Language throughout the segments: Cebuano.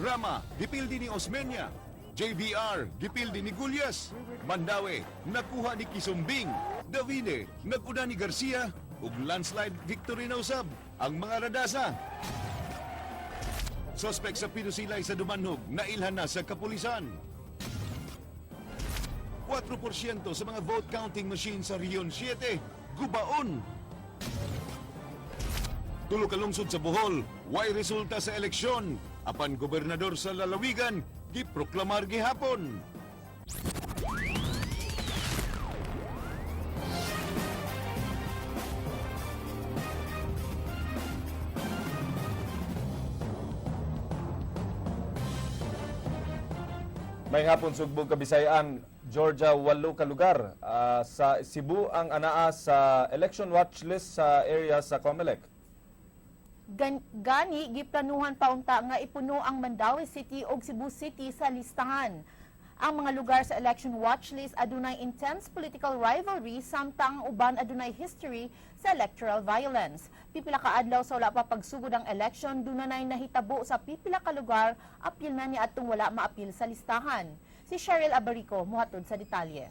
Rama, gipildi ni Osmeña. JVR, gipildi ni Gullas. Mandaue, nakuha ni Quisumbing. Davide, nag-una ni Garcia. Ug landslide victory na usab ang mga Radaza. Suspect sa pinusilay sa Dumanjug, nailhan na sa kapulisan. 4% sa mga vote counting machine sa Region 7, gubaon. Tulo ka lungsod sa Bohol, way resulta sa eleksyon. Apan gobernador sa lalawigan, giproklamar gihapon. May hapon, Sugbong Kabisayaan, Georgia, walo ka lugar sa Cebu ang anaa sa election watch list sa area sa COMELEC. Gani giplanuhan pa unta nga ipuno ang Mandaue City ug Cebu City sa listahan. Ang mga lugar sa election watch list adunay intense political rivalry, samtang ang uban adunay history sa electoral violence. Pipila ka adlaw sa wala pa pagsugod ang election, dunay nahitabo sa pipila ka lugar, apil na ni atong wala maapil sa listahan. Si Cheryl Abarico mohatod sa detalye.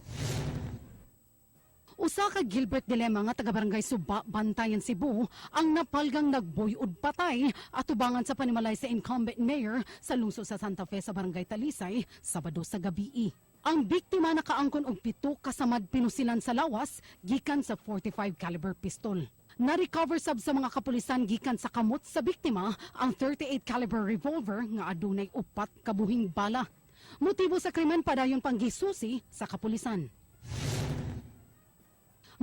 Usa ka Gilbert Dilema nga taga Barangay Suba, Bantayan, Cebu ang napalgang nagboyod patay atubangan sa panimalay sa incumbent mayor sa lungsod sa Santa Fe sa Barangay Talisay, Sabado sa gabii. Ang biktima nakaangkon og 7 ka samad pinusilan sa lawas gikan sa 45 caliber pistol. Na-recover sab sa mga kapulisan gikan sa kamot sa biktima ang 38 caliber revolver nga adunay 4 ka buhing bala. Motibo sa krimen, padayon pang gisusi sa kapulisan.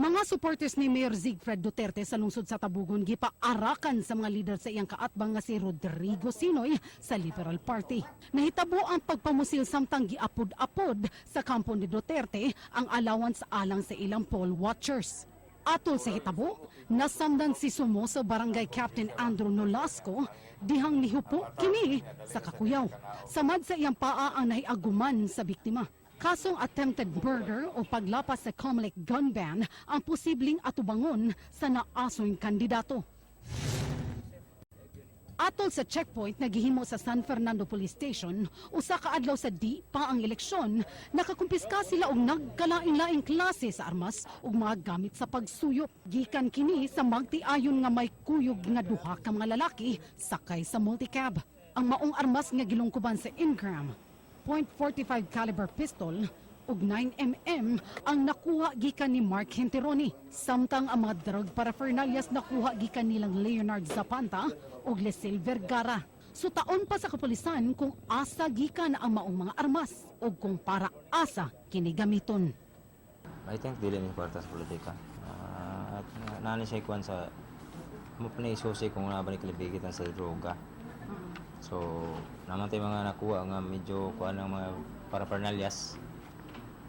Mga supporters ni Mayor Siegfried Duterte sa lungsod sa Tabugon gipaarakan sa mga leader sa iyang kaatbang nga si Rodrigo Sinoy sa Liberal Party. Nahitabo ang pagpamusil samtang giapod-apod sa kampo ni Duterte ang allowance alang sa ilang poll watchers. Atol sa hitabo, nasamdan si Somoza Barangay Captain Andrew Nolasco dihang nihupo kini sa kakuyaw. Samad sa iyang paa ang nahiaguman sa biktima. Kasong attempted murder o paglapas sa COMELEC gun ban ang posibleng atubangon sa naasoy kandidato. Atol sa checkpoint na gihimo sa San Fernando Police Station, usa ka adlaw sa di pa ang eleksyon, nakakumpiska sila og nagkalain-laing klase sa armas ug mga gamit sa pagsuyop. Gikan kini sa magtiayon nga may kuyog nga duha ka mga lalaki sakay sa multicab. Ang maong armas nga gilungkuban sa Ingram, .45 caliber pistol ug 9 mm ang nakuha gikan ni Mark Henteroni. Samtang ang mga drug paraphernalias nakuha gikan nilang Leonard Zapanta ug Lesil Vergara. Sutaon pa sa kapulisan kung asa gikan ang maong mga armas ug kung para asa kini gamiton. I think dili ni kwarta sa politika. At naa ni siya kuan sa mo pa ni isusi kung naa ba ni kalibigitan sa droga. So, naman tayo mga nakuha nga medyo kuan ng mga paraphernalias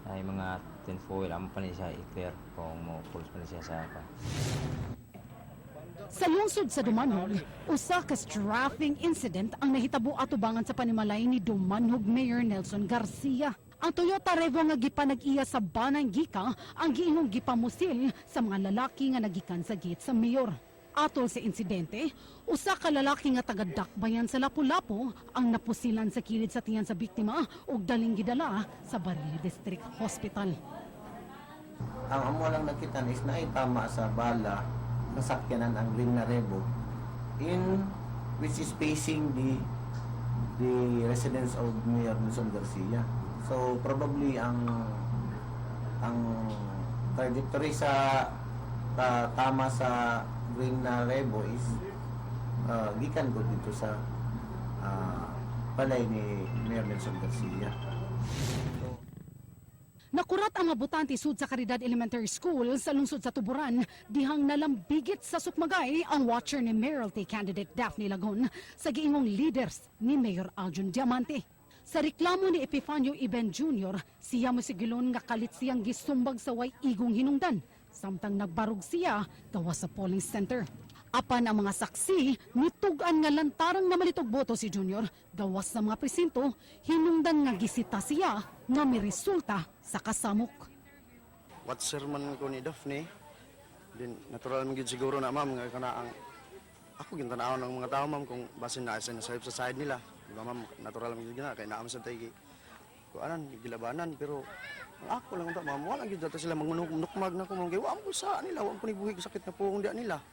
ay mga tinfoil, amo pa ni siya i-clear kung mo puls pa ni siya sa kuan. Sa lungsod sa Dumanjug, usa ka strafing incident ang nahitabo atubangan sa panimalay ni Dumanjug Mayor Nelson Garcia. Ang Toyota Revo nga gipanag-iya sa Banang Gika ang giingong gipamusil sa mga lalaki nga nagikan sa gate sa mayor. Atol sa insidente, usa ka lalaki nga taga Dakbayan sa Lapu-Lapu ang napusilan sa kilid sa tiyan sa biktima ug daling gidala sa Barili District Hospital. Ang amo lang nakita is naay tama sa bala sa sakyanan, ang green na Revo in which is facing the residence of Mayor Nelson Garcia. So probably ang trajectory sa tama sa green na Revo is gikan ko dito sa balay ni Mayor Nelson Garcia. Nakurat ang mga botante sud sa Caridad Elementary School sa lungsod sa Tuburan dihang nalambigit sa sukmagay ang watcher ni mayoralty candidate Daphne Lagon sa giingong leaders ni Mayor Aljun Diamante. Sa reklamo ni Epifanio Iben Jr., siya mosigilon nga kalit siyang gisumbag sa way igong hinungdan samtang nagbarog siya gawas sa polling center. Apan ang mga saksi, nitug-an nga lantarang namalit og boto si Junior gawas sa mga presinto, hinungdan nga gisita siya nga may resulta sa kasamok. Watcher man ko ni Daphne. Din natural man gyud siguro na, ma'am, nga kana ang ako gintanaw ng mga tao, ma'am, kung basin na sa sa side nila. Di ba, ma'am, natural man gyud na kay naa man sad tay kuanan gilabanan, pero ang ako lang unta, ma'am, wala gyud dato sila magmanukmag na ko, ma'am, kay wa man ko sa nila, wa man ko ni buhig sakit na puong diha nila.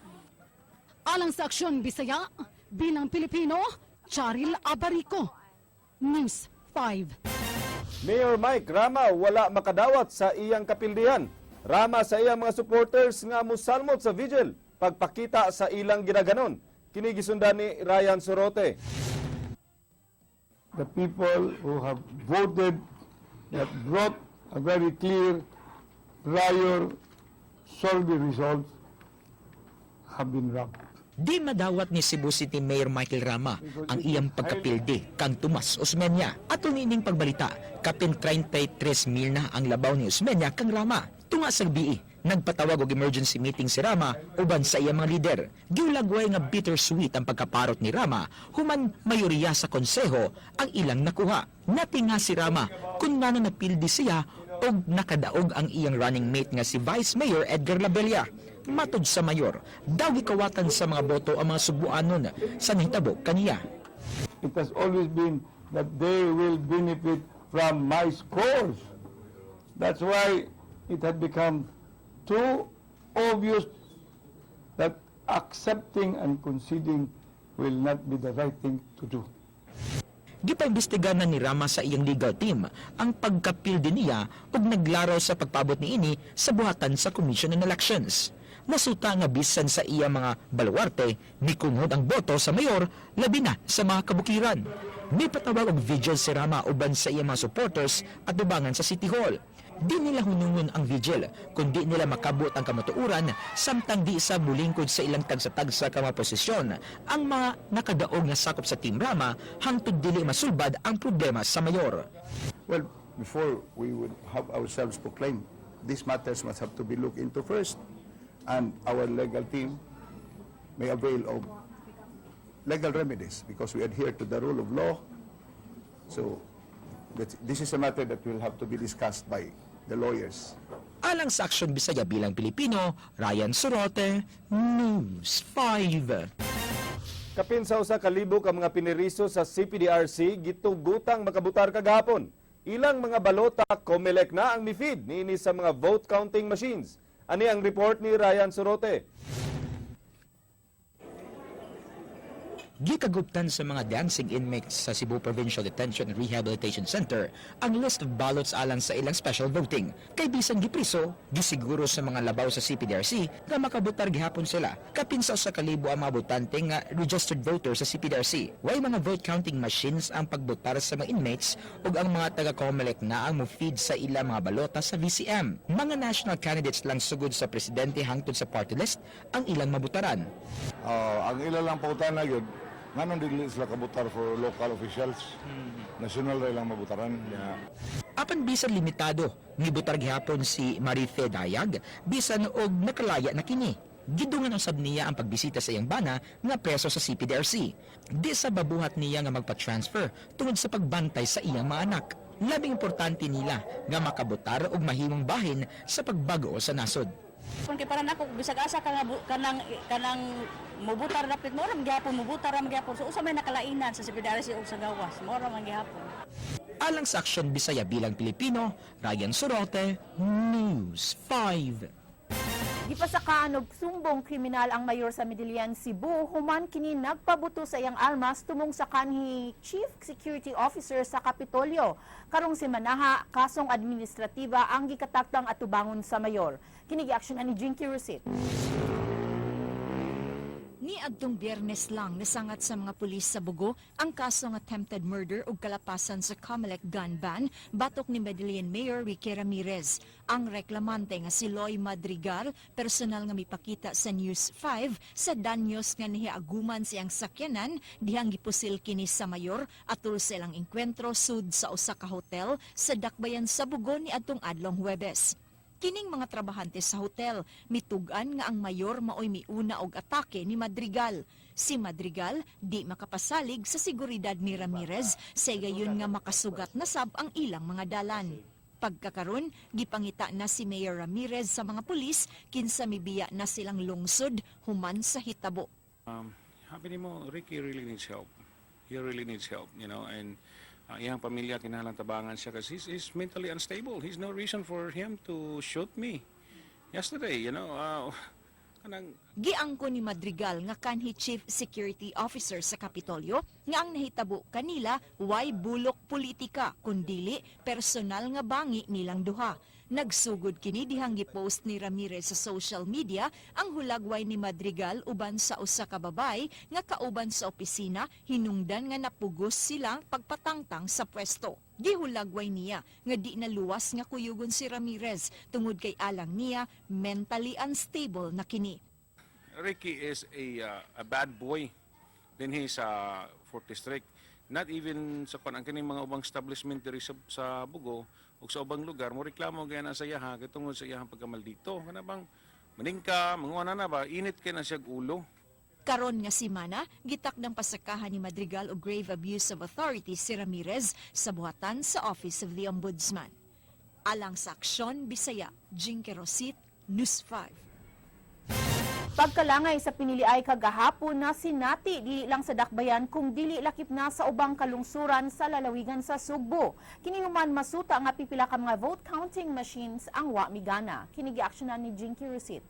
Alang sa Aksyon Bisaya, bilang Pilipino, Charil Abarico. News 5. Mayor Mike Rama wala makadawat sa iyang kapildihan. Rama sa iyang mga supporters nga musalmot sa vigil pagpakita sa ilang ginaganon. Kini gisundan ni Ryan Sorote. The people who have voted that brought a very clear prior survey results have been robbed. Di madawat ni Cebu City Mayor Michael Rama ang iyang pagkapildi kang Tomas Osmeña. Atol niining pagbalita, kapin 33 mil na ang labaw ni Osmeña kang Rama. Tunga sa gabii, nagpatawag og emergency meeting si Rama uban sa iyang mga lider. Giulagway nga bittersweet ang pagkaparot ni Rama human mayoriya sa konseho ang ilang nakuha. Natinga si Rama kung ngano napildi siya og nakadaog ang iyang running mate nga si Vice Mayor Edgar Labella. Matod sa mayor, daw gikawatan sa mga boto ang mga Subuanon sa nahitabo kaniya. It has always been that they will benefit from my scores. That's why it had become too obvious that accepting and conceding will not be the right thing to do. Gipaimbestiga na ni Rama sa iyang legal team ang pagkapildi niya ug naglaraw sa pagpabot niini sa buhatan sa Commission on Elections. Nasuta nga bisan sa iya mga baluarte, mikunghod ang boto sa mayor, labi na sa mga kabukiran. Mipatawag og vigil si Rama uban sa iya mga supporters at dubangan sa City Hall. Di nila hunungon ang vigil, kundi nila makabot ang kamatuoran samtang di sa bulingkod sa ilang tagsa-tagsa ka mga posisyon ang mga nakadaog nga sakop sa Team Rama hangtod dili masulbad ang problema sa mayor. Well, before we would have ourselves proclaimed, these matters must have to be looked into first, and our legal team may avail of legal remedies because we adhere to the rule of law. So, this is a matter that will have to be discussed by the lawyers. Alang sa Aksyon Bisaya bilang Pilipino, Ryan Sorote, News 5. Kapin sa 1,000 ka mga piniriso sa CPDRC gitugutang makabutar kagahapon. Ilang mga balota COMELEC na ang mifeed niini sa mga vote counting machines. Ani ang report ni Ryan Sorote. Gikaguptan sa mga dancing inmates sa Cebu Provincial Detention and Rehabilitation Center ang list of ballots alang sa ilang special voting. Kay bisan gipriso, gisiguro sa mga labaw sa CPDRC nga makabutar gihapon sila. Kapin sa 1,000 ang mga botante nga registered voter sa CPDRC. Way mga vote counting machines ang pagbotar sa mga inmates ug ang mga taga-COMELEC na ang mo-feed sa ilang mga balota sa VCM. Mga national candidates lang sugod sa presidente hangtod sa party list ang ilang mabutaran. Ah, ang ila lang pangutana gyud, nganong dili sila kabutar for local officials? National ra ilang mabutaran. Yeah. Apan bisan limitado, mibutar gihapon si Marife Dayag, bisan og nakalaya na kini. Gidungan usab niya ang pagbisita sa iyang bana nga preso sa CPDRC. Di sa babuhat niya nga magpa-transfer tungod sa pagbantay sa iyang mga anak. Labing importante nila nga makabutar og mahimong bahin sa pagbag-o sa nasod. Kung kay para nako bisag asa ka nga kanang mubutar dapit mo ra gihapon, mubutar ra gihapon, so usa may nakalainan sa CPDRC ug sa gawas, mo ra man gihapon. Alang sa Aksyon Bisaya bilang Pilipino, Ryan Sorote, News 5. Gipasakaan og sumbong kriminal ang mayor sa Medellin, Cebu, human kini nagpabuto sa iyang armas tumong sa kanhi Chief Security Officer sa Kapitolyo. Karong semanaha, kasong administratiba ang gikataktang atubangon sa mayor. Kini giaksyon ni Jinky Rusit. Ni adtong Biyernes lang nasangat sa mga pulis sa Bogo ang kasong attempted murder ug kalapasan sa COMELEC gun ban batok ni Medellin Mayor Ricky Ramirez. Ang reklamante nga si Loy Madrigal personal nga mipakita sa News 5 sa danyos nga nihiaguman siyang sakyanan dihang gipusil kini sa mayor atol sa ilang engkwentro sud sa usa ka hotel sa Dakbayan sa Bogo ni adtong adlong Huwebes. Kining mga trabahante sa hotel, mitug-an nga ang mayor maoy miuna og atake ni Madrigal. Si Madrigal di makapasalig sa seguridad ni Ramirez sa gayon nga makasugat na sab ang ilang mga dalan. Pagkakaron, gipangita na si Mayor Ramirez sa mga pulis kinsa mibiya na silang lungsod human sa hitabo. Happy mo, Ricky really needs help. He really needs help, and iyang pamilya kinahanglan tabangan siya kasi he's mentally unstable. He's no reason for him to shoot me yesterday. Kanang Giangko ni Madrigal nga kanhi Chief Security Officer sa Kapitolyo nga ang nahitabo kanila way bulok politika kundili personal nga bangi nilang duha. Nagsugod kini dihang gipost ni Ramirez sa social media ang hulagway ni Madrigal uban sa usa ka babay nga kauban sa opisina hinungdan nga napugos sila pagpatangtang sa pwesto. Gihulagway niya nga di na luwas nga kuyugon si Ramirez tungod kay alang niya mentally unstable na kini. Ricky is a bad boy. Then he's sa 4th District. Not even sa kon ang kining mga ubang establishment diri sa Bogo ug sa ubang lugar mo reklamo gaya na sa iyaha kay tungod sa iyahang pagkamaldito. Kana bang maningka, manguha na ba, init kay na siya ulo. Karon nga simana, gitakdang pasakahan ni Madrigal og grave abuse of authority si Ramirez sa buhatan sa Office of the Ombudsman. Alang sa Aksyon Bisaya, Jinky Rosit, News 5. Pagkalangay sa piniliay kagahapon na sinati dili lang sa Dakbayan kung dili lakip na sa ubang kalungsuran sa lalawigan sa Sugbo. Kini human masuta nga pipila ka mga vote counting machines ang wa migana. Kini giaksyonan ni Jinky Rosit.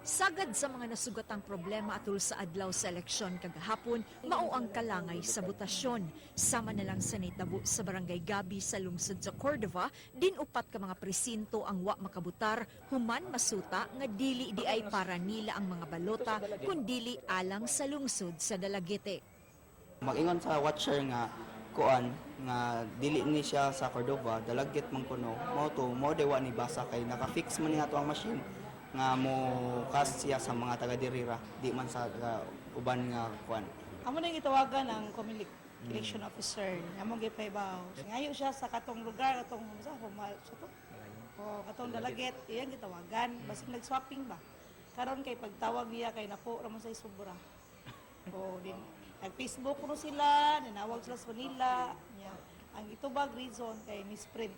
Sagad sa mga nasugatang problema atul sa adlaw sa eleksyon kagahapon, mao ang kalangay sa botasyon. Sama na lang sa nitabo sa Barangay Gabi sa lungsod sa Cordova, din upat ka mga presinto ang wa makabutar, human masuta nga dili di ay para nila ang mga balota, kundili alang sa lungsod sa Dalaguete. Mag-ingon sa watcher nga kuan nga dili ni siya sa Cordova, Dalaguete man kuno, mao to mo dewa ni basa kay naka-fix man ni ato ang machine nga mo cast siya sa mga taga dirira, di man sa uban nga kuan. Amo nang gitawagan ang Comelec election officer. Among gipaibaw. Ngayo siya sa katong lugar, katong sa humal sa to. O katong Dalaguete, iyang gitawagan. Basig nag-swapping ba. Karon kay pagtawag niya kay napo ra man sa sobra. O din nag-Facebook kuno sila, nanawag sila sa Manila. Nya. Ang itubag reason kay misprint.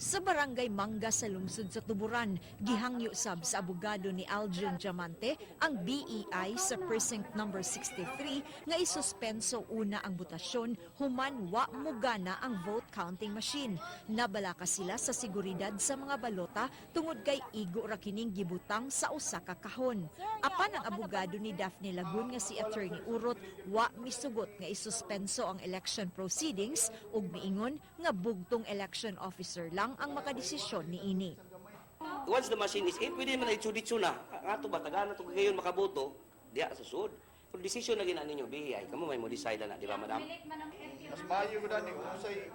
Sa Barangay Manga sa lungsod sa Tuburan, gihangyo sab sa abogado ni Aljon Diamante ang BEI sa precinct number 63 nga isuspenso una ang botasyon human wa mugana ang vote counting machine. Nabalaka sila sa seguridad sa mga balota tungod kay igo ra kining gibutang sa usa ka kahon. Apan ang abogado ni Daphne Lagun nga si Attorney Urot wa misugot nga isuspenso ang election proceedings ug miingon nga bugtong election officer lang ang makadesisyon niini. Once the machine is in, pwede man na itsu na. Nga to ba, taga na to gayon makaboto, diya sa sud. Pero decision na gina ninyo, BI, kamo may mo decide na, di ba, madam? Mas maayo ko dani unsay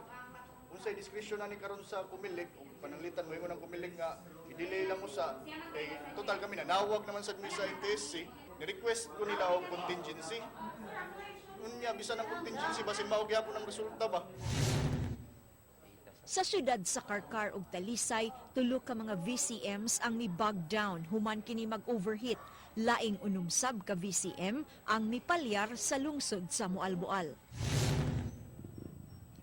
unsay discretion na ni karon sa Comelec ug pananglitan mo ingon ang Comelec nga i-delay lang mo sa kay total kami nanawag naman sad mi sa NTSC. Ni-request ko nila og contingency. Unya bisan ang contingency, basin mao gyapon ang resulta ba. Sa syudad sa Carcar ug Talisay, tulo ka mga VCMs ang mi-bog down human kini mag-overheat. Laing unom sab ka VCM ang mipalyar sa lungsod sa Moalboal.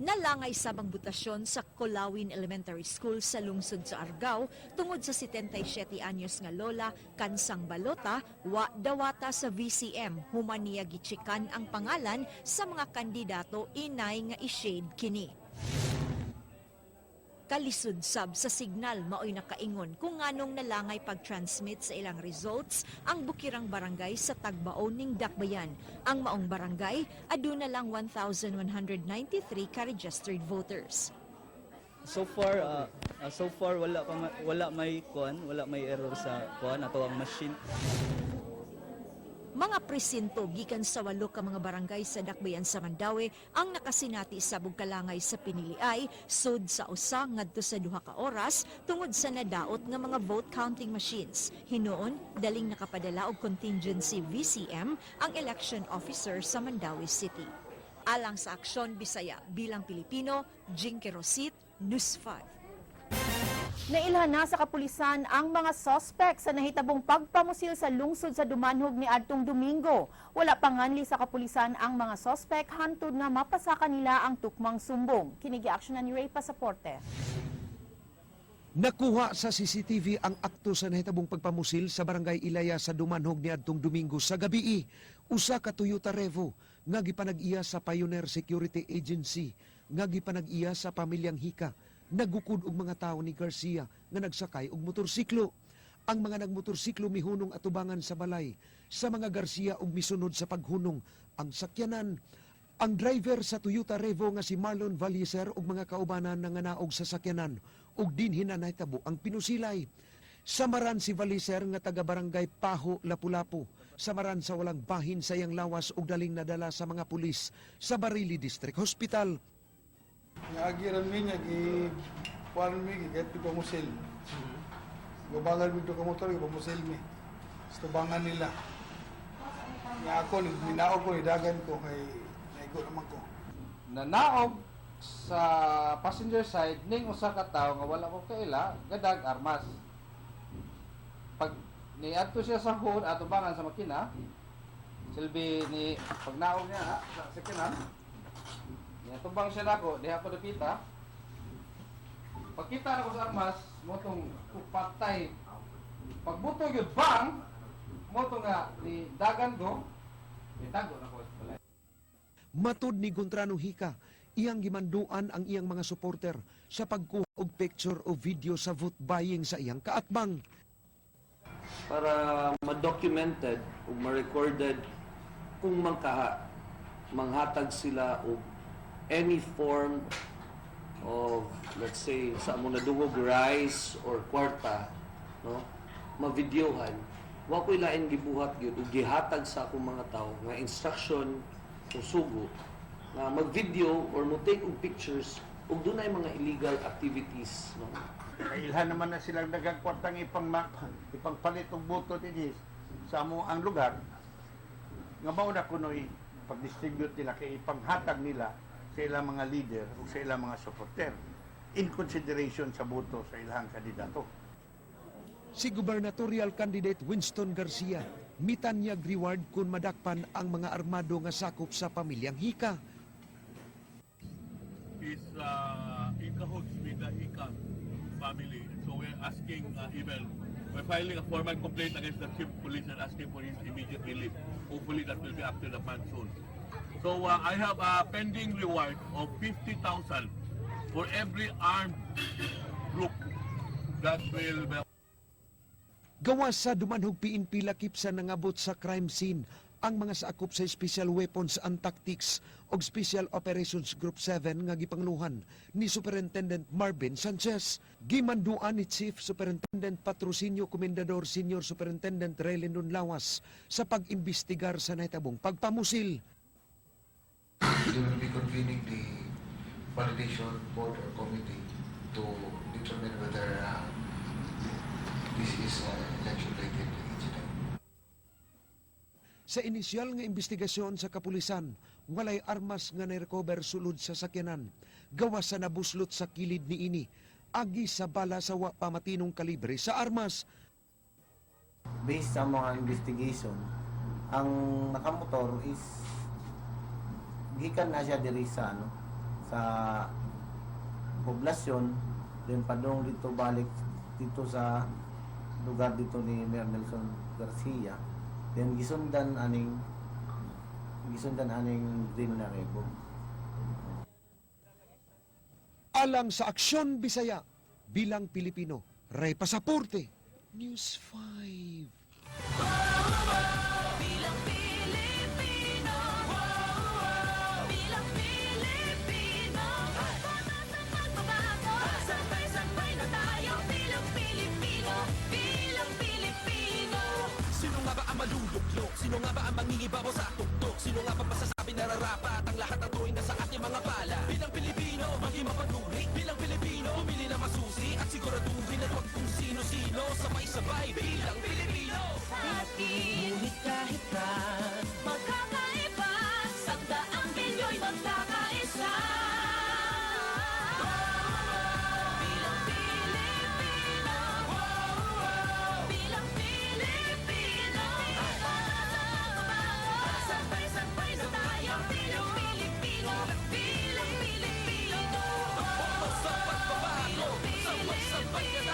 Nalangay sab ang butasyon sa Colawin Elementary School sa lungsod sa Argao tungod sa 77 anyos nga lola kansang balota wa dawata sa VCM human niya gichekan ang pangalan sa mga kandidato inay nga i-shade kini. Kalisod sab sa signal, maoy nakaingon kung nganong nalangay pag-transmit sa ilang results ang bukirang barangay sa Tagbao ning Dakbayan. Ang maong barangay aduna lang 1,193 ka-registered voters. So far wala pa wala may kuan, wala may error sa kuan ato ang machine. Mga presinto gikan sa walo ka mga barangay sa Dakbayan sa Mandaue ang nakasinati sa kalangay sa piniliay sud sa 1 ngadto sa 2 ka oras tungod sa nadaot nga mga vote counting machines. Hinuon, daling nakapadala og contingency VCM ang election officer sa Mandaue City. Alang sa Aksyon Bisaya bilang Pilipino, Jinky Rosit, News 5. Nailhan na sa kapulisan ang mga sospek sa nahitabong pagpamusil sa lungsod sa Dumanhog ni adtong Domingo. Wala panganli sa kapulisan ang mga sospek hantod nga mapasaka nila ang tukmang sumbong. Kini giaksyonan ni Ray Pasaporte. Nakuha sa CCTV ang akto sa nahitabong pagpamusil sa Barangay Ilaya sa Dumanhog niadtong Domingo sa gabii. Usa ka Toyota Revo nga gipanag-iya sa Pioneer Security Agency nga gipanag-iya sa pamilyang Hika nagukod og mga tawo ni Garcia nga nagsakay og motorsiklo. Ang mga nagmotorsiklo mihunong atubangan sa balay sa mga Garcia og misunod sa paghunong ang sakyanan. Ang driver sa Toyota Revo nga si Marlon Valleser ug mga kaubanan nanganaog sa sakyanan ug dinhi na nahitabo ang pinusilay. Samaran si Valleser nga taga Barangay Paho, Lapu-Lapu. Samaran sa walang bahin sa iyang lawas ug daling nadala sa mga pulis sa Barili District Hospital. Nga agi ran mi niya gi kuan mi gi kahit pamusil. Gabangan mi ka motor gi pamusil mi. Sa tubangan nila. Nga ako ni minaog ko nidagan ko kay naigo naman ko. Nanaog sa passenger side ning usa ka tawo nga wala ko kaila gadag armas. Pag niadto siya sa hood atubangan sa makina, silbi ni pagnaog niya ha, sa sakyanan, niatubang siya nako diha ko dapita. Pagkita nako sa armas mo tong patay. Pagbuto gyud bang mo to nga ni dagan ko, nitago nako sa balay. Matud ni Gontrano Hika, iyang gimanduan ang iyang mga suporter sa pagkuha og picture o video sa vote buying sa iyang kaatbang. Para ma-documented o ma-recorded kung mangkaha manghatag sila og any form of, let's say, sa amo nadungog rice or kwarta, no, ma-videohan. Wa ko'y lain gibuhat gyud ug gihatag sa akong mga tawo nga instruction o sugo nga mag-video or mo take og pictures ug dunay mga illegal activities, no. Kailhan naman na silang daghang kwartang ipangpalit og boto dinhi sa amo ang lugar nga mao na kunoy pag-distribute nila kay ipanghatag nila sa ilang mga leader o sa ilang mga supporter in consideration sa boto sa ilang kandidato. Si gubernatorial candidate Winston Garcia mitanyag reward kung madakpan ang mga armado nga sakop sa pamilyang Hika. Is in cahoots with the Hika family. So we're asking even, we're filing a formal complaint against the chief police and asking for his immediate release. Hopefully that will be after the pan soon. So I have a pending reward of 50,000 for every armed group that will Gawas sa Dumanhog, PNP lakip sa nangabot sa crime scene ang mga sakop sa Special Weapons and Tactics og Special Operations Group 7 nga gipangluhan ni Superintendent Marvin Sanchez. Gimanduan ni Chief Superintendent Patrocinio Comendador Senior Superintendent Relendon Lawas sa pag-imbestigar sa nahitabong pagpamusil. They will be convening the validation board or committee to determine whether this is an election-related incident. Sa inisyal nga investigasyon sa kapulisan, walay armas nga na-recover sulod sa sakyanan. Gawas sa nabuslot sa kilid niini. Agi sa bala sa wa pa matinong kalibre sa armas. Based sa mga investigation, ang nakamotor is gikan na siya diri sa ano sa poblasyon, then padong dito, balik dito sa lugar dito ni Mayor Nelson Garcia, then gisundan aning green na Revo. Alang sa Aksyon Bisaya, bilang Pilipino, Ray Pasaporte, News 5. Bilang Pilipino, bilang Pilipino, para sa pagbabago, sabay-sabay na tayo bilang Pilipino, bilang Pilipino. Sino nga ba ang maluluklok? Sino nga ba ang mangingibabaw sa tuktok? Sino nga ba masasabi nararapat ang lahat ng to'y nasa ating mga pala? Bilang Pilipino, maging mapanuri. Bilang Pilipino, pumili na masusi. At siguraduhin at wag kung sino-sino. Sabay-sabay bilang Pilipino. Ngunit kahit na magkakaiba, 100 milyon'y magkakaisa. Bilang Pilipino, bilang Pilipino, sabay-sabay na tayo bilang Pilipino, bilang Pilipino. Sa pagbabago, sabay-sabay na.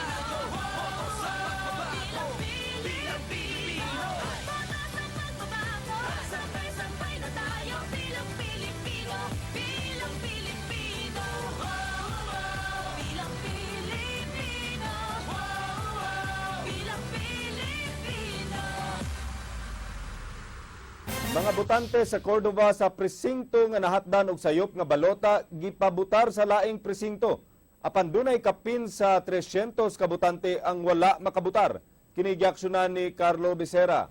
Mga botante sa Cordova sa presinto nga nahatdan og sayop nga balota gipabutar sa laing presinto. Apan dunay kapin sa 300 ka botante ang wala makabutar. Kini giaksyonan ni Carlo Becerra.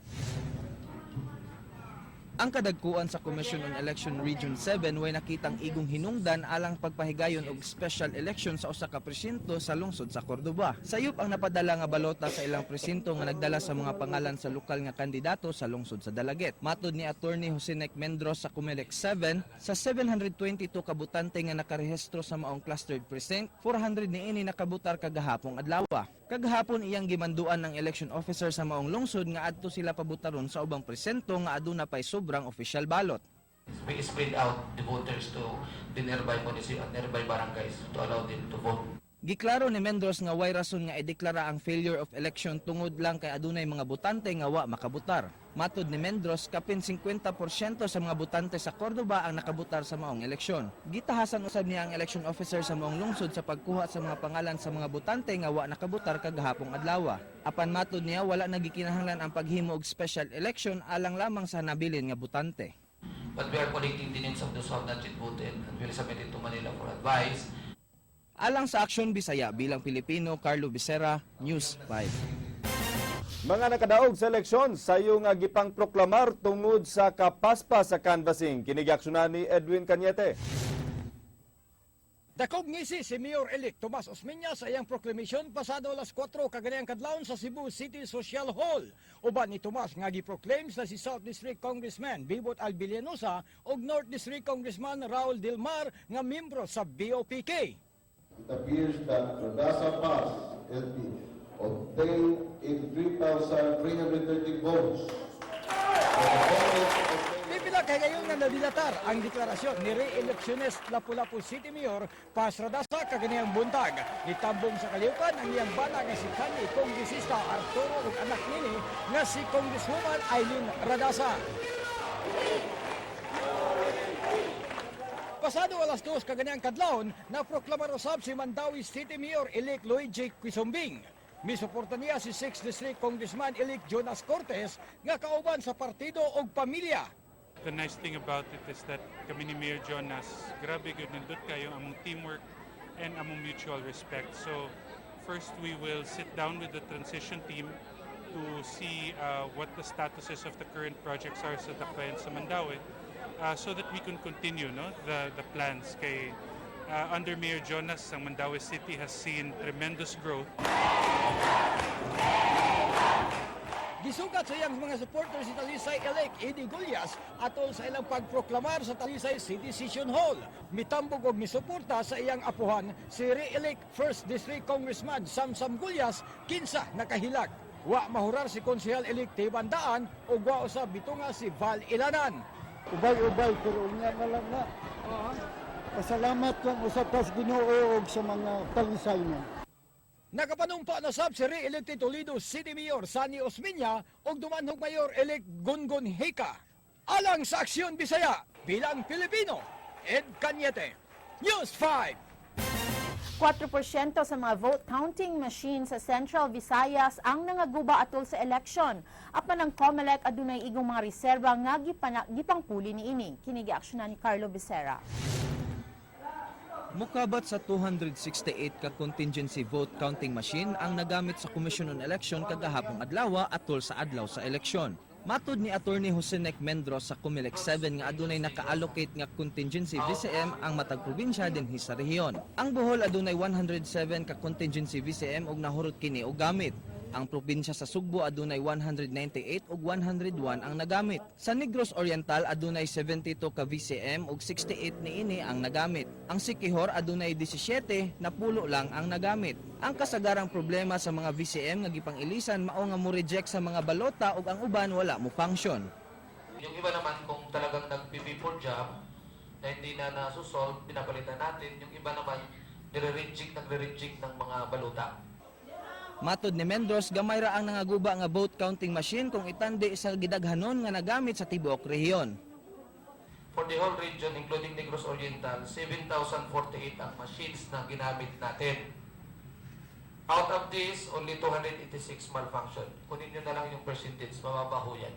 Ang kadagkuan sa Commission on Election Region 7 way nakitang igong hinungdan alang pagpahigayon og special election sa usa ka presinto sa lungsod sa Cordoba. Sayop ang napadala nga balota sa ilang presinto nga nagdala sa mga pangalan sa lokal nga kandidato sa lungsod sa Dalaguete. Matod ni Attorney Josenec Mendros sa Comelec 7, sa 722 ka botante nga nakarehistro sa maong clustered precinct, 400 niini nakabutar kagahapong adlaw. Kagahapon, iyang gimanduan ng election officer sa maong lungsod nga adto sila pabutaron sa ubang presinto nga aduna pay sobrang official ballot. We spread out the voters to the nearby municipio, nearby barangays to allow them to vote. Giklaro ni Mendros nga way rason nga ideklara ang failure of election tungod lang kay adunay mga botante nga wa makabutar. Matod ni Mendros, kapin 50% sa mga botante sa Cordoba ang nakabutar sa maong eleksyon. Gitahasan usab niya ang election officer sa maong lungsod sa pagkuha sa mga pangalan sa mga botante nga wa nakabutar kagahapong adlaw. Apan matod niya, wala nagikinahanglan ang paghimo og special election alang lamang sa nabilin nga botante. But we are collecting the names of those who have not yet voted and will submit it to Manila for advice. Alang sa Aksyon Bisaya bilang Pilipino, Carlo Becerra, News 5. Mga nakadaog sa eleksyon sayo nga gipang proklamar tungod sa kapaspas sa canvassing. Kini giaksyonan ni Edwin Cañete. Dakog ngisi si Mayor-elect Tomas Osmeña sa iyang proclamation pasado alas 4 kaganiyang kadlawon sa Cebu City Social Hall. Uban ni Tomas nga gi-proclaim sa si South District Congressman Bibot Al Villanosa ug North District Congressman Raul Del Mar nga miyembro sa BOPK. It appears that Radaza Paz, LP, obtained 83,330 votes. Pipila kay ngayon nga nadilatar ang deklarasyon ni re-electionist Lapu-Lapu City Mayor Paz Radaza kaganiyang buntag. Nitambong sa kalihukan ang iyang bana nga si kanhi Kongresista Arturo ug anak nini nga si Congresswoman Eileen Radaza. Pasado alas 2 kaganiyang kadlawon, naproklamar usab si Mandaue City Mayor-elect Luigi Quisumbing. Misuporta niya si 6th District Congressman-elect Jonas Cortes nga kauban sa partido og pamilya. The nice thing about it is that kami ni Mayor Jonas, grabe gud nindot kayo among teamwork and among mutual respect. So first we will sit down with the transition team to see what the statuses of the current projects are sa Dakbayan sa Mandaue so that we can continue, no, the plans kay under Mayor Jonas, ang Mandaue City has seen tremendous growth. Gisugat sa iyang mga supporters si Talisay elect Eddie Gullas atol sa ilang pagproklamar sa Talisay City Session Hall. Mitambog og misuporta sa iyang apuhan si re-elect 1st District Congressman Samsam Gullas, kinsa nakahilak. Wa mahurar si Konsehal-elect Teban Daan ug wa usab bitunga si Val Ilanan. Ubay-ubay pero unya na lang na. Pasalamat lang usab tas Ginoo og sa mga Talisay niya. Nakapanumpa na sab si re-elected Toledo City Mayor Sonny Osmeña ug Dumanjug Mayor-elect Gungun Hika. Alang sa Aksyon Bisaya bilang Pilipino, Ed Cañete, News 5. 4% sa mga vote counting machine sa Central Visayas ang nangaguba atol sa eleksyon. Apan ang COMELEC adunay igong mga reserba nga gipangpuli niini. Kini giaksyonan ni Carlo Becerra. Mukabat sa 268 ka contingency vote counting machine ang nagamit sa Commission on Election kagahapong adlaw atol sa adlaw sa eleksyon. Matod ni Attorney Josenec Mendros sa Comelec 7 nga adunay naka-allocate nga contingency VCM ang matag probinsya dinhi sa rehiyon. Ang Bohol adunay 107 ka contingency VCM ug nahurot kini og gamit. Ang probinsya sa Sugbo adunay 198 ug 101 ang nagamit. Sa Negros Oriental adunay 72 ka VCM ug 68 niini ang nagamit. Ang Siquijor adunay 17 na pulo lang ang nagamit. Ang kasagarang problema sa mga VCM nga gipang-ilisan mao nga mo reject sa mga balota ug ang uban wala mo function. Yung iba naman, kung talagang nag-PB4 jam na hindi na nasusolve, pinapalitan natin. Yung iba naman, nire-reject, nagre-reject ng mga balota. Matod ni Mendros, gamay ra ang nangaguba nga vote counting machine kung itandi sa gidaghanon nga nagamit sa tibuok rehiyon. For the whole region, including Negros Oriental, 7,048 ang machines na ginamit natin. Out of this, only 286 malfunction. Kunin nyo na lang yung percentage, mababa ho yan.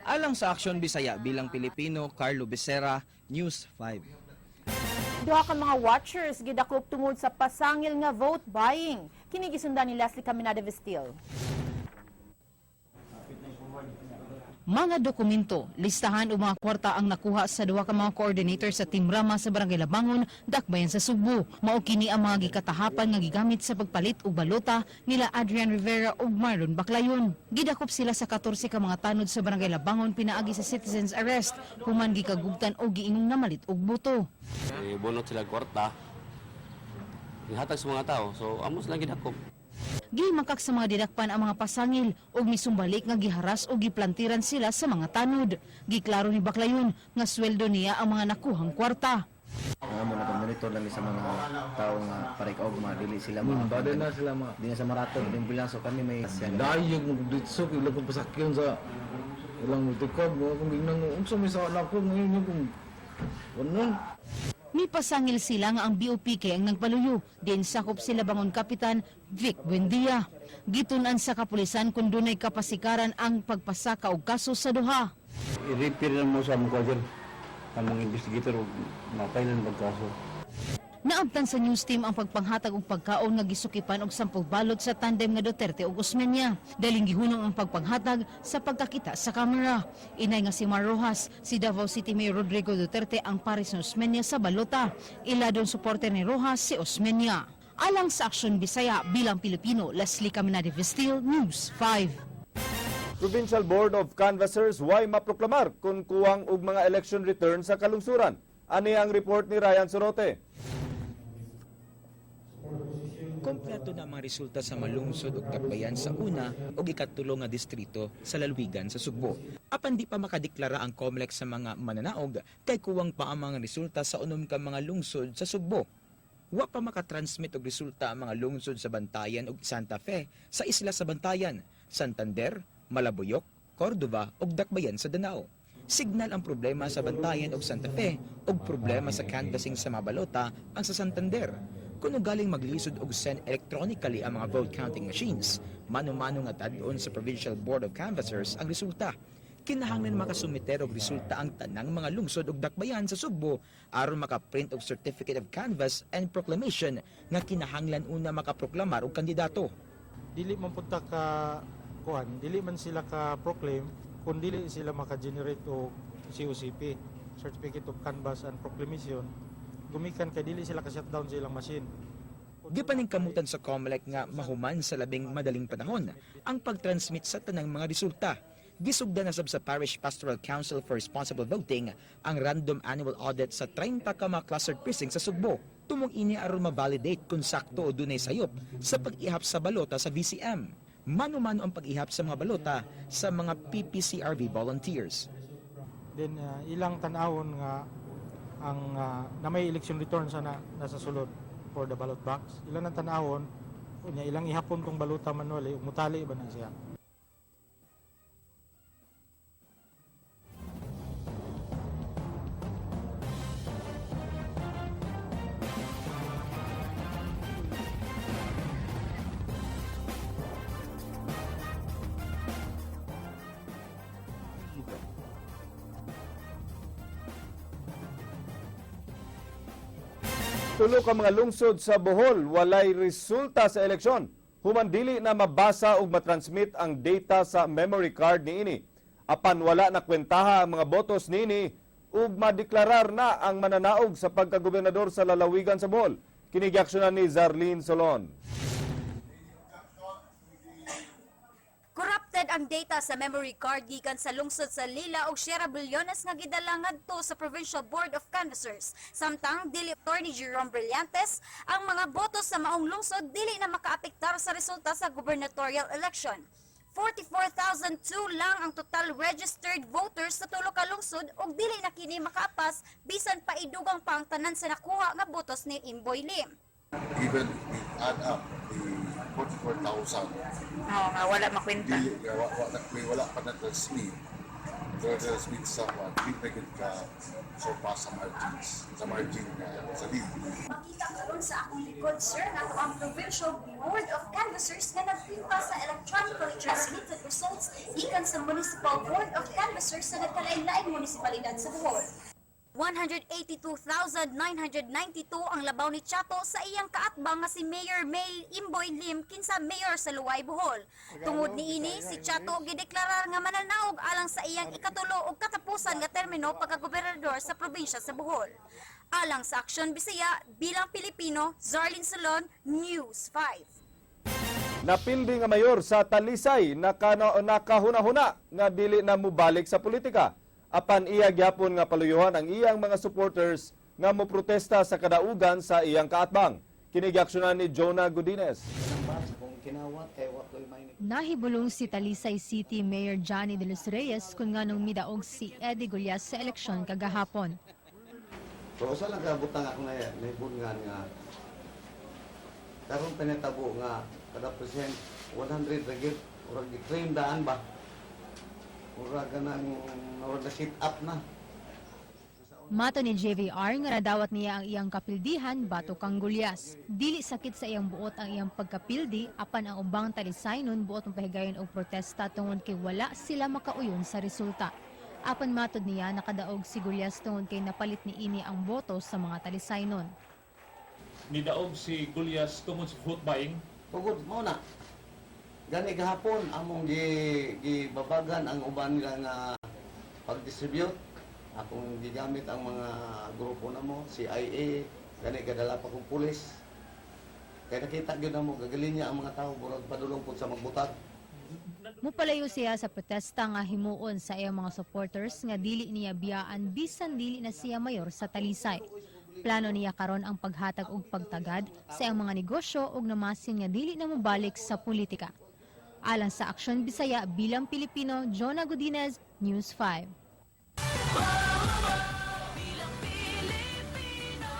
Alang sa Aksyon Bisaya bilang Pilipino, Carlo Becerra, News 5. Duha ka mga watchers gidakop tungod sa pasangil nga vote buying. Kini gisundan ni Leslie Caminada Vestil. Mga dokumento, listahan o mga kwarta ang nakuha sa duha ka mga coordinator sa Team Rama sa Barangay Labangon, Dakbayan sa Sugbo. Mao kini ang mga gikatahapan nga gigamit sa pagpalit og balota nila Adrian Rivera ug Marlon Baclayon. Gidakop sila sa 14 ka mga tanod sa Barangay Labangon pinaagi sa citizens arrest human gikagubtan og giingong namalit og boto. Eh, bunot sila kwarta. Gihatag sa mga tao. So, amo silang gidakop. Gihimakak sa mga didakpan ang mga pasangil ug misumbalik nga giharas o giplantiran sila sa mga tanod. Giklaro ni Baclayon nga sweldo niya ang mga nakuhang kwarta. Ang amo na monitor lang sa mga tao nga parikaog ma dili sila ma. Na sila ma. Di na sa maraton din bilang so kami may Dayog mo ditso kay ilang pasakyon sa ilang multicab mo akong gingnan unsa may sa anak ko ngayon kung ano. Mipasangil sila nga ang BOPK ang nagpaluyo. Din sakop sila bangon Kapitan Vic Buendia. Gitun-an sa kapulisan kung dunay kapasikaran ang pagpasaka og kaso sa duha. I-repair mo sa among sir. Among investigator mapailan pagkaso. Naabtan sa news team ang pagpanghatag og pagkaon nga gisukipan og sampung balot sa tandem nga Duterte ug Osmeña. Daling gihunong ang pagpanghatag sa pagkakita sa kamera. Inay nga si Mar Rojas, si Davao City Mayor Rodrigo Duterte ang pares ng Osmeña sa balota. Iladong suporter ni Rojas si Osmeña. Alang sa Aksyon Bisaya bilang Pilipino, Leslie Caminade Vestil, News 5. Provincial Board of Canvassers way maproklamar kung kuwang og mga election return sa kalungsuran. Ani ang report ni Ryan Sorote. Kompleto na ang mga resulta sa malungsod ug Dakbayan sa una ug ikatulo nga distrito sa lalawigan sa Sugbo. Apan di pa makadeklara ang COMELEC sa mga mananaog kay kuwang pa ang mga resulta sa unom ka mga lungsod sa Sugbo. Wa pa makatransmit og resulta ang mga lungsod sa Bantayan ug Santa Fe sa isla sa Bantayan, Santander, Malabuyoc, Cordova ug Dakbayan sa Danao. Signal ang problema sa Bantayan ug Santa Fe ug problema sa canvassing sa mga balota ang sa Santander. Kuno galing maglisod og send electronically ang mga vote counting machines, mano-mano nga tad-on sa Provincial Board of Canvassers ang resulta. Kinahanglan makasumiter og resulta ang tanang mga lungsod ug dakbayan sa Sugbo aron makaprint og Certificate of Canvass and Proclamation nga kinahanglan una makaproklamar og kandidato. Dili man punta ka kuan, dili man sila ka proclaim kung dili sila maka-generate og COCP, Certificate of Canvass and Proclamation, gumikan kay dili sila ka shutdown sa ilang machine. Gipaningkamutan sa COMELEC nga mahuman sa labing madaling panahon ang pagtransmit sa tanang mga resulta. Gisugdan na sab sa Parish Pastoral Council for Responsible Voting ang random annual audit sa 30 ka mga clustered precinct sa Sugbo. Tumong ini aron ma-validate kung sakto o dunay sayop sa pag-ihap sa balota sa VCM. Mano-mano ang pag-ihap sa mga balota sa mga PPCRV volunteers. Then ilang tan-awon nga ang na may election return sana nasa sulod for the ballot box. Ilang ang tan-awon unya ilang ihapon tong balota manually ug mutali ba na siya. Tulo ka mga lungsod sa Bohol walay resulta sa eleksyon. Human dili na mabasa ug matransmit ang data sa memory card niini. Apan wala na kwentaha ang mga botos niini ug madeklarar na ang mananaog sa pagkagobernador sa lalawigan sa Bohol. Kini giaksyonan ni Zarlene Solon. Corrupted ang data sa memory card gikan sa lungsod sa Lila ug Sierra Billones nga gidala ngadto sa Provincial Board of Canvassers. Samtang dili Attorney Jerome Brillantes, ang mga boto sa maong lungsod dili na makaapektar sa resulta sa gubernatorial election. 44,002 lang ang total registered voters sa tulo ka lungsod ug dili na kini makaapas bisan pa idugang pa ang tanan sa nakuha nga botos ni Imboy Lim. Even we add up the 44,000. Oo nga, wala makwenta. Dili, wala pa na-transmit. There has been someone, di pa gyud ka surpass sa margins, sa margin sa lead. Makita karon sa akong likod, sir, nga ato ang Provincial Board of Canvassers nga nagpinta sa electronically transmitted results gikan sa Municipal Board of Canvassers sa nagkalain-laing munisipalidad sa Bohol. 182,992 ang labaw ni Chato sa iyang kaatbang nga si Mayor May Imboy Lim kinsa mayor sa Luway, Bohol. Tungod niini, si Chato gideklarar nga mananaog alang sa iyang ikatulo ug katapusan nga termino pagkagobernador sa probinsya sa Bohol. Alang sa Aksyon Bisaya, bilang Pilipino, Zarlin Salon, News 5. Napildi nga mayor sa Talisay nakahuna-huna nga dili na mubalik sa politika. Apan iya gyapon nga paluyuhan ang iyang mga supporters nga moprotesta sa kadaugan sa iyang kaatbang. Kini giaksyonan ni Jonah Godinez. Nahibulong si Talisay City Mayor Johnny de los Reyes kung nganong midaog si Eddie Gullas sa eleksyon kagahapon. Pero usa lang ka butang ako na nahibulngan nga karon pinatabo nga kada percent 100 ra gyud, murag gi-claim daan ba, murag kanang murag na sit up na. Mato ni JVR nga nadawat niya ang iyang kapildihan batok kang Gullas. Dili sakit sa iyang buot ang iyang pagkapildi apan ang ubang Talisaynon buot mapahigayon og protesta tungod kay wala sila makauyon sa resulta. Apan matod niya, nakadaog si Gullas tungod kay napalit niini ang boto sa mga Talisaynon. Nidaog si Gullas tungod sa vote buying? Tugod mao na. Gani gahapon among gi gibabagan ang uban nila nga pag-distribute. Akong gigamit ang mga grupo namo, CIA, gani gadala pa kong pulis. Kaya nakita gyud namo gagalin niya ang mga tao, murag padulong pud sa magbutar. Mupalayo siya sa protesta nga himuon sa iyang mga supporters nga dili niya biyaan bisan dili na siya mayor sa Talisay. Plano niya karon ang paghatag og pagtagad sa iyang mga negosyo ug namasin nga dili na mobalik sa politika. Alang sa Aksyon Bisaya bilang Pilipino, Jonah Godinez, News 5. Bilang Pilipino,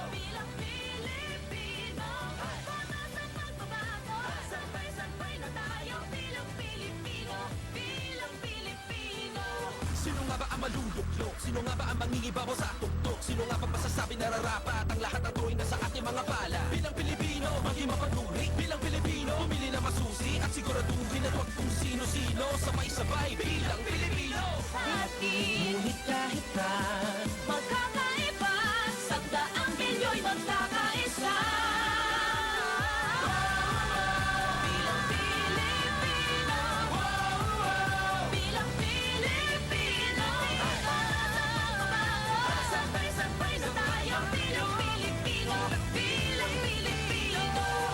bilang Pilipino, para sa pagbabago, sabay-sabay na tayo bilang Pilipino, bilang Pilipino. Sino nga ba ang maluluklo? Sino nga ba ang mangingibabaw sa tuktok? Sino nga ba masasabi na nararapat ang lahat ng to'y nasa ating mga pala? Bilang Pilipino, maging mapanuri. Bilang Pilipino, pumili na masusi. At siguraduhin na huwag kung sino-sino. Sabay-sabay bilang Pilipino. Hati, ngunit kahit na magkakaiba, 100 milyon'y magkakaisa. Bilang Pilipino, bilang Pilipino, para sa pagbabago, sabay-sabay na tayo bilang Pilipino, bilang Pilipino.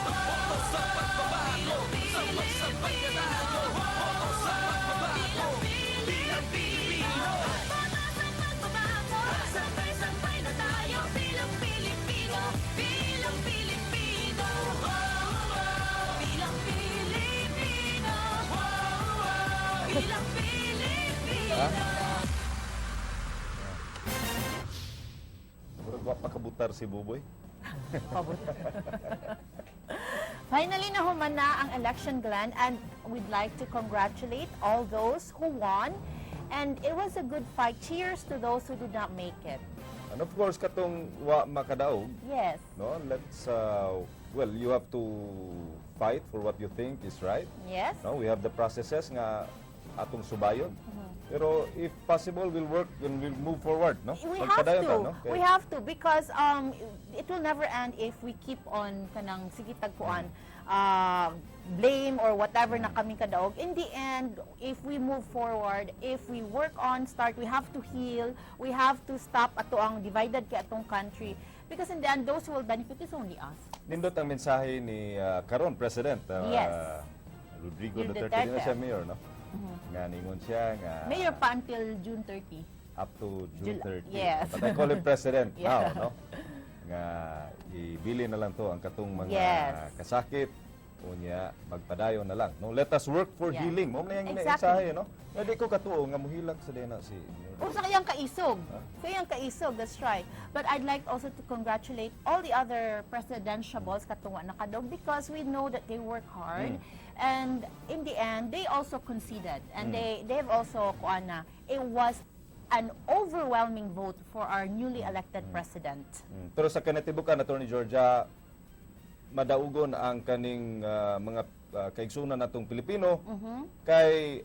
Boto sa pagbabago, sabay-sabay na tayo. Boto sa pagbabago, bilang Pilipino. Para sa pagbabago, sabay-sabay na tayo bilang Pilipino, bilang Pilipino. Bilang Pilipino, bilang Pilipino. Murag wa pa kabutar si Buboy. Finally, nahuman na ang election, Glenn, and we'd like to congratulate all those who won. And it was a good fight. Cheers to those who did not make it. And of course, katong wa makadaog, no? Let's well, you have to fight for what you think is right. No, we have the processes nga atong subayon. Pero if possible, we'll work and we'll move forward, no? We have Magpadayon to. ta, no? We have to because it will never end if we keep on kanang sige tagkuan blame or whatever na kami kadaog. In the end, if we move forward, if we work on start, we have to heal, we have to stop ato ang divided kay atong country because in the end, those who will benefit is only us. Nindot ang mensahe ni karon President Rodrigo Duterte, Duterte. di na siya mayor, no? Nga ningon siya nga Mayor pa until June 30. Up to June 30. Yes. But I call him president now, no? Nga ibili na lang to ang katong mga kasakit. Unya magpadayon na lang, no? Let us work for healing. Mao man yang mensahe, no? Nga di ko katuo nga muhilak sa diay na si Mayor. O sa iyang kaisog. Sa iyang kaisog, that's right. But I'd like also to congratulate all the other presidentiables katong wa nakadaog because we know that they work hard. And in the end, they also conceded. And they've also, kuan na, it was an overwhelming vote for our newly elected president. Pero sa kinatibukan, Attorney Georgia, madaugon ang kaning mga kaigsunan natong Pilipino kay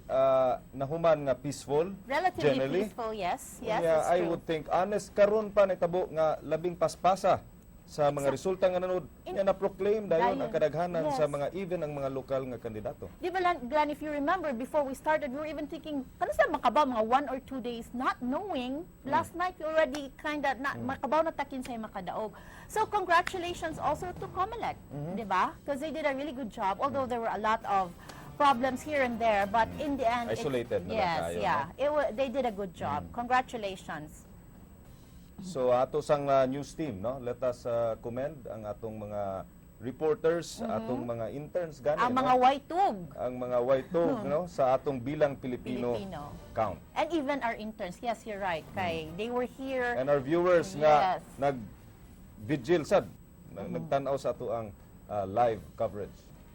nahuman nga peaceful Relatively generally. Peaceful, yes. Yes, Unya, that's I true. would think honest karon pa nitabo nga labing paspasa sa mga resulta nga nanud nga na-proclaim dayon Dayon. ang kadaghanan sa mga, even ang mga lokal nga kandidato. Di ba, Glenn, if you remember, before we started, we were even thinking, kano sa makabaw, mga 1 or 2 days, not knowing, last night we already kind of, na, makabaw na ta kinsay makadaog. So, congratulations also to COMELEC, di ba? Because they did a really good job, although there were a lot of problems here and there, but in the end, Isolated na lang yes, tayo, yeah, they did a good job. Congratulations. So ato sang news team, no? Let us commend ang atong mga reporters, atong mga interns gani, Ang no? mga white-tug. Ang mga white-tug, no, sa atong bilang Pilipino, Pilipino. Count. And even our interns, yes, you're right, kay they were here. And our viewers nga nag vigil sad, nagtan-aw sa ato ang live coverage.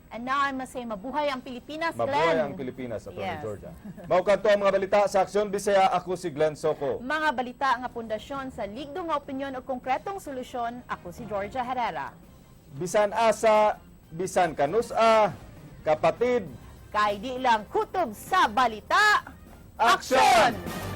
And now I must say, mabuhay ang Pilipinas, Mabuhay Glenn. ang Pilipinas, Atty. Georgia. Mao kadto ang mga balita sa Aksyon Bisaya. Ako si Glenn Soco. Mga balita nga pundasyon sa ligdo nga opinyon o konkretong solusyon, ako si Georgia Herrera. Bisan asa, bisan kanus-a, kapatid, Kay di lang kutob sa balita. Aksyon!